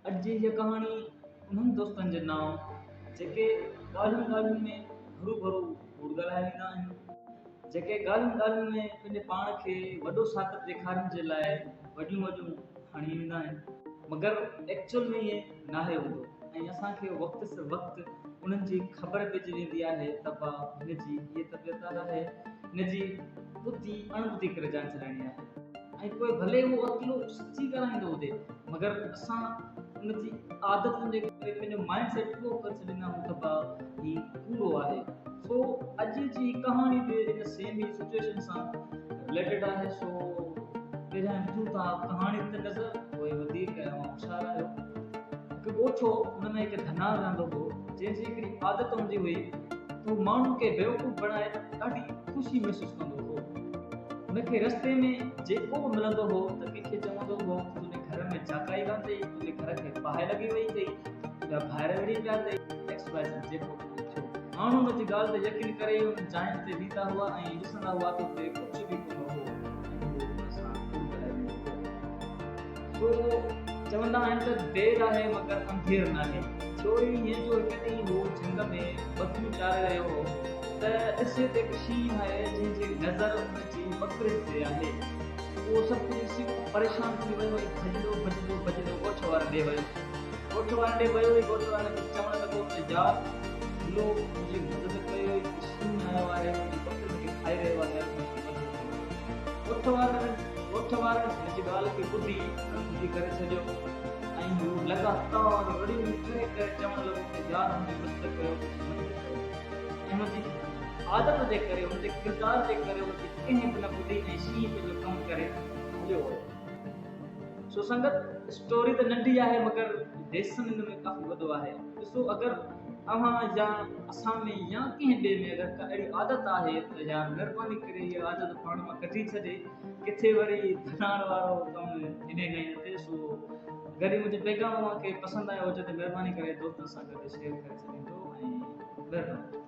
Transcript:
اڄ جي هيء ڪهاڻي انهن دوستن جي نانء جيڪي ڳالهين ڳالهين ۾ هرو ڀرو ڪوڙ ڳالهائي ويندا آهن، جيڪي ڳالهين ڳالهين ۾ پنهنجي پاڻ کي وڏو ثابت ڏيکارڻ جي لاء وڏيون وڏيون کڻي ويندا آهن، مگر ايڪچوئل ۾ ائين ناهي هوندو ۽ اسان کي وقت سر وقت انهن جي خبر پئجي ويندي آهي ته با هن جي هيء طبيعت آهي، هن جي ٻڌي اڻ ٻڌي ڪري جان ڇڏائڻي آهي ۽ پوء ڀلي هو اڪيلو سچي ڳالهائيندو هجي مگر اسان ان جي عادتن جي ڪري پنهنجو مائنڊ سيٽ اهو ڪري ڇڏيندا آهيون ته با هي ڪوڙو آهي. سو اڄ جي ڪهاڻي به ان سيم ئي سچويشن سان رليٽيڊ آهي. سو پهريان وجهون ٿا ڪهاڻي تي نظر پوء وڌيڪ اوهان هوشيار آهيو. هڪ ڳوٺ هو ان ۾ هڪ ڌنار رهندو هو جنهن جي هڪڙي عادت هوندي هئي ته هو ماڻهن کي بيوقوف بڻائي ڏاڍي خوشي محسوس ڪندو هو. هن کي رستي ۾ جيڪو به ملندو هو ته ڪنهن کي چوندو هو ته تنهنجي گهر ۾ جاڪائي ڪانه اٿئي، تنهنجي گهر کي باهه لڳي وئي اٿئي، تنهنجا ڀائر وڙهي پيا اٿئي، ايڪس وائي زيڊ جيڪو به ڪجهه ٿيو. ماڻهو هن جي ڳالهه تي يقين ڪري انهن جاين تي ويندا هئا ۽ ڏسندا هئا ته اتي ڪجهه به ڪونه هو ۽ هو انهن سان ڪوڙ ڳالهائي ويندو هو. سو چوندا آهن ته دير آهي مگر انڌير ناهي. ٿيو ئي ائين جو هڪ ڏينهن هو جهنگ ۾ ٻڪريون چاري رهيو هو ته ڏسي ته هڪ شينهن آهي جنهن جي نظر ان جي ٻڪرين تي آهي. اهو سڀ ڪجهه ڏسي هو پريشان ٿي ويو ۽ ڀڄندو ڀڄندو ڀڄندو ڳوٺ وارن ڏي ويو. ڳوٺ وارن ڏي ويو ۽ ڳوٺ وارن کي چوڻ لڳو ته يار هلو منهنجي مدد ڪيو هڪ شينهن آيو آهي منهنجي ٻڪرين کي کائي رهيو آهي منهنجي مدد ڪيو. ڳوٺ وارن ڳوٺ وارن هن جي ڳالهه کي ٻڌي اڻ ٻڌي ڪري ڇڏيو ۽ هو لڳاتار رڙيون ڪري ڪري چوڻ لڳو ته يار منهنجي مدد ڪيو منهنجي مدد ڪيو ۽ هن جي عادت جي ڪري هن جي ڪردار جي ڪري هن جي ڪنهن به نه ٻڌي ۽ شينهن پنهنجو ڪم ڪري هليو ويو. سو سنگت اسٽوري ته ننڍي آهي مگر ليسن ان ۾ ڪافي وڏو آهي. ڏسو اگر اوهان يا اسان ۾ يا ڪنهن ٻئي ۾ اگر ڪا اهڙي عادت آهي ته يار مهرباني ڪري اها عادت پاڻ مان ڪڍي ڇڏي ڪٿي وري ڌناڻ وارو ڪم انهي کان ئي نه ٿئي. سو اگر هي منهنجو پيغام اوهان کي پسند آيو هجي ته مهرباني ڪري دوستن سان گڏ شيئر ڪري ڇڏيندو ۽ مهرباني.